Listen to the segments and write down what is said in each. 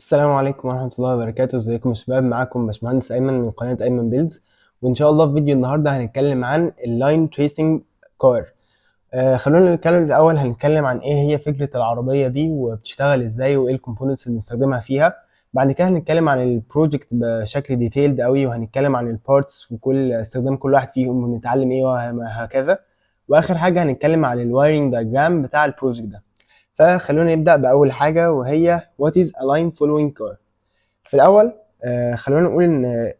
السلام عليكم ورحمة الله وبركاته. ازيكم يا شباب؟ معاكم باشمهندس أيمن من قناة أيمن Builds، وإن شاء الله في فيديو النهاردة هنتكلم عن ال line tracing car. خلونا نتكلم الأول، هنتكلم عن إيه هي فكرة العربية دي وبتشتغل إزاي وإيه ال components اللي بنستخدمها فيها. بعد كده هنتكلم عن ال project بشكل detailed قوي، وهنتكلم عن ال parts وكل استخدام كل واحد فيهم ونتعلم إيه وهكذا. وآخر حاجة هنتكلم عن ال wiring diagram بتاع ال project ده. فخلونا نبدأ بأول حاجة، وهي what is a line following car. في الأول خلونا نقول إن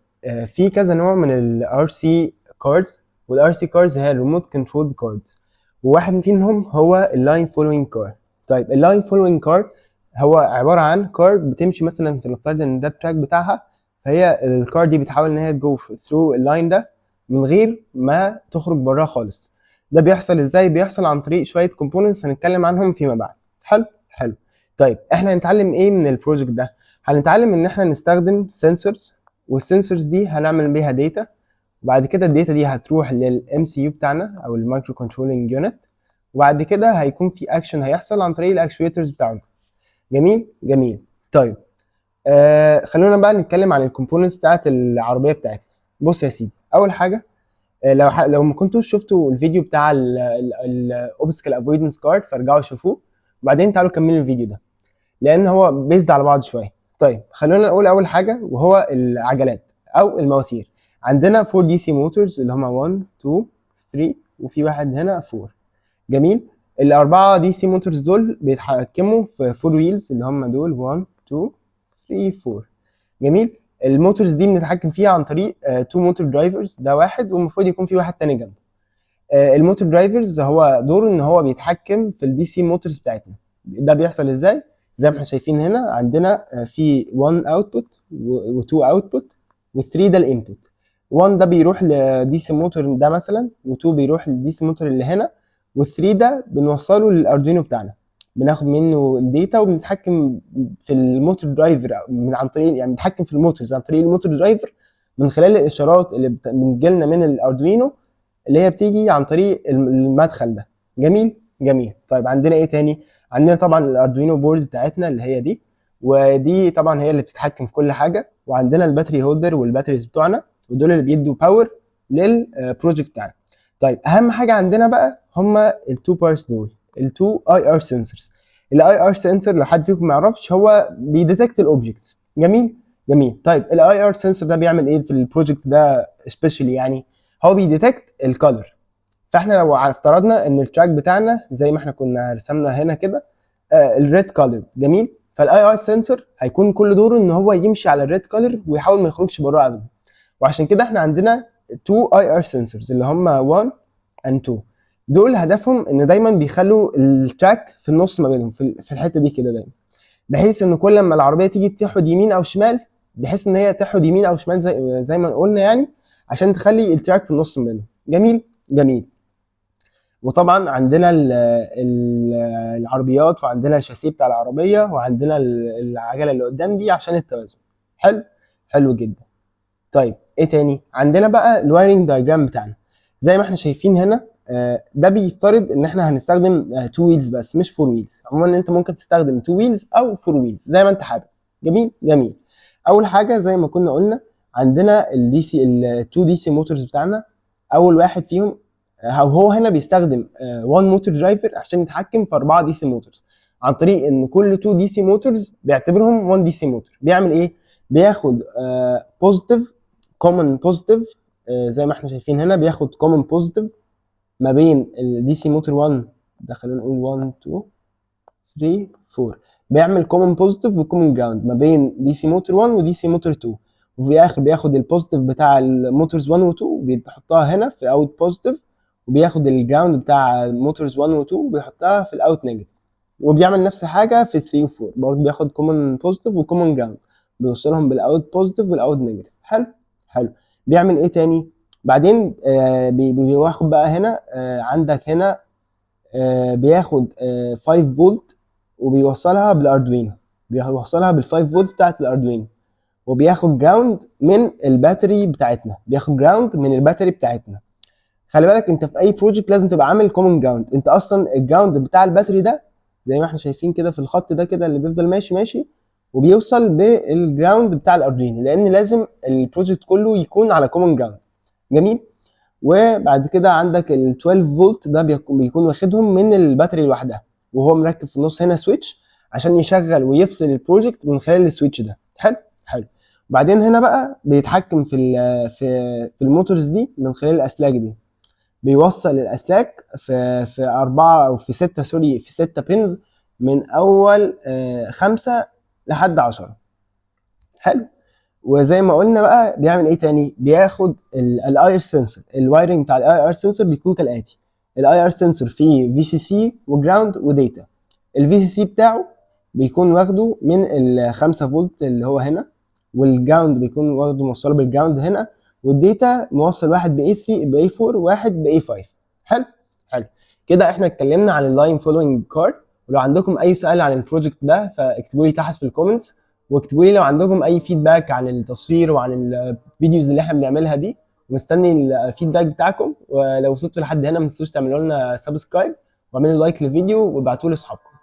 في كذا نوع من ال RC cars، وال RC cars هي ال remote controlled cars، وواحد فيهم هو ال line following car. طيب، ال line following car هو عبارة عن car بتمشي، مثلا نفترض إن ده ال track بتاعها، فهي ال car دي بتحاول إن هي ت go through ال line ده من غير ما تخرج براه خالص. ده بيحصل ازاي؟ بيحصل عن طريق شوية components هنتكلم عنهم فيما بعد. حلو حلو. طيب، احنا هنتعلم ايه من ال project ده؟ هنتعلم ان احنا نستخدم sensors، وال sensors دي هنعمل بيها data، وبعد كده ال data دي هتروح لل MCU بتاعنا او ال micro controlling unit، وبعد كده هيكون في اكشن هيحصل عن طريق ال actuators بتاعنا. جميل جميل. طيب، خلونا بقى نتكلم عن ال components بتاعت العربية بتاعتنا. بص يا سيدي، اول حاجة لو ما كنتوش شفتوا الفيديو بتاع ال obstacle avoidance car فارجعوا شوفوه، وبعدين تعالوا كملوا الفيديو ده لان هو based على بعض شويه. طيب، خلونا نقول اول حاجة وهو العجلات او المواتير. عندنا 4 DC motors اللي هما 1، 2، 3، وفي واحد هنا 4. جميل. الاربعة DC motors دول بيتحكموا في 4 wheels اللي هم دول 1، 2، 3، 4. جميل. ال motors دي بنتحكم فيها عن طريق 2 motor drivers، ده واحد والمفروض يكون في واحد تاني جنبه. ال motor drivers هو دوره ان هو بيتحكم في ال DC motors بتاعتنا. ده بيحصل ازاي؟ زي ما احنا شايفين هنا، عندنا في 1 output و2 output و3 ده ال input. 1 ده بيروح ل DC motor ده مثلا، و2 بيروح لل DC motor اللي هنا، وال3 ده بنوصله لل Arduino بتاعنا، بناخد منه ال data وبنتحكم في ال motor driver من عن طريق، يعني بنتحكم في ال motors عن طريق ال motor driver من خلال الاشارات اللي بتجيلنا من ال Arduino اللي هي بتيجي عن طريق المدخل ده. جميل جميل. طيب، عندنا ايه تاني؟ عندنا طبعا ال Arduino board بتاعتنا اللي هي دي، ودي طبعا هي اللي بتتحكم في كل حاجه. وعندنا ال battery holder وال batteries بتوعنا، ودول اللي بيدوا power لل project بتاعنا. طيب، اهم حاجة عندنا بقى هما ال two parts دول، ال two IR sensors. ال IR sensor لو حد فيكم ما يعرفش هو بي detect ال objects. جميل جميل. طيب، ال IR sensor ده بيعمل ايه في ال project ده specially؟ يعني هو بي detect ال color. فاحنا لو افترضنا ان ال track بتاعنا زي ما احنا كنا رسمنا هنا كده ال red color، جميل، فال IR sensor هيكون كل دوره ان هو يمشي على ال red color ويحاول ما يخرجش براه ابدا. وعشان كده احنا عندنا 2 IR sensors اللي هم 1 and 2. دول هدفهم ان دايما بيخلوا ال track في النص ما بينهم في الحتة دي كده دايما، بحيث ان كل لما العربية تيجي تحود يمين او شمال، بحيث ان هي تحود يمين او شمال زي ما قلنا، يعني عشان تخلي ال track في النص ما بينهم. جميل جميل. وطبعا عندنا ال العربيات، وعندنا الشاسيه بتاع العربيه، وعندنا العجلة اللي قدام دي عشان التوازن. حلو حلو جدا. طيب، ايه تاني؟ عندنا بقى ال wiring diagram بتاعنا. زي ما احنا شايفين هنا، ده بيفترض ان احنا هنستخدم 2 wheels بس مش 4 wheels. عموما انت ممكن تستخدم 2 wheels او 4 wheels زي ما انت حابب. جميل جميل. اول حاجة زي ما كنا قلنا عندنا ال DC، ال 2 DC motors بتاعنا. اول واحد فيهم او هو هنا بيستخدم 1 motor driver عشان يتحكم في 4 DC motors، عن طريق ان كل 2 DC motors بيعتبرهم 1 DC motor. بيعمل ايه؟ بياخد positive، common positive، زي ما احنا شايفين هنا، بياخد common positive ما بين ال DC motor 1 ده، خلينا نقول 1، 2، 3، 4، بيعمل common positive و common ground ما بين DC motor 1 و DC motor 2، وفي الاخر بياخد ال positive بتاع ال motors 1 و 2 وبيحطها هنا في out positive، وبياخد ال ground بتاع motors 1 و 2 وبيحطها في ال out negative. وبيعمل نفس الحاجة في 3 و 4 برضه، بياخد common positive و common ground، بيوصلهم بال out positive وال out negative. حلو حلو. بيعمل ايه تاني؟ بعدين بياخد بقى هنا، عندك هنا بياخد 5 فولت وبيوصلها بال Arduino، بيوصلها بال 5 فولت بتاعت ال Arduino، وبياخد ground من ال battery بتاعتنا، بياخد ground من ال battery بتاعتنا. خلي بالك، انت في اي project لازم تبقى عامل common ground. انت اصلا ال ground بتاع ال battery ده زي ما احنا شايفين كده في الخط ده كده اللي بيفضل ماشي ماشي. وبيوصل بال ground بتاع ال Arduino، لان لازم ال project كله يكون على common ground. جميل. وبعد كده عندك ال 12 فولت ده بيكون واخدهم من ال battery لوحدها، وهو مركب في النص هنا switch عشان يشغل ويفصل ال project من خلال ال switch ده. حلو حلو. وبعدين هنا بقى بيتحكم في ال motors دي من خلال الاسلاك دي. بيوصل الاسلاك في 4 او في 6، sorry، في 6 pins من اول 5 لحد 10. حلو. وزي ما قلنا بقى بيعمل ايه تاني؟ بياخد ال IR sensor. ال wiring بتاع ال IR sensor بيكون كالاتي: ال IR sensor فيه VCC و ground و data. ال VCC بتاعه بيكون واخده من ال 5 فولت اللي هو هنا، وال ground بيكون واخده موصله بال ground هنا، وال data موصل واحد ب A3 ب A4 وواحد ب A5. حلو حلو. كده احنا اتكلمنا عن ال line following car. ولو عندكم اي سؤال عن ال project ده فاكتبوا لي تحت في ال comments، واكتبوا لي لو عندكم اي feedback عن التصوير وعن ال videos اللي احنا بنعملها دي، ومستني ال feedback بتاعكم. ولو وصلتوا لحد هنا ما تنسوش تعملوا لنا subscribe واعملوا like للفيديو وابعتوه لاصحابكم.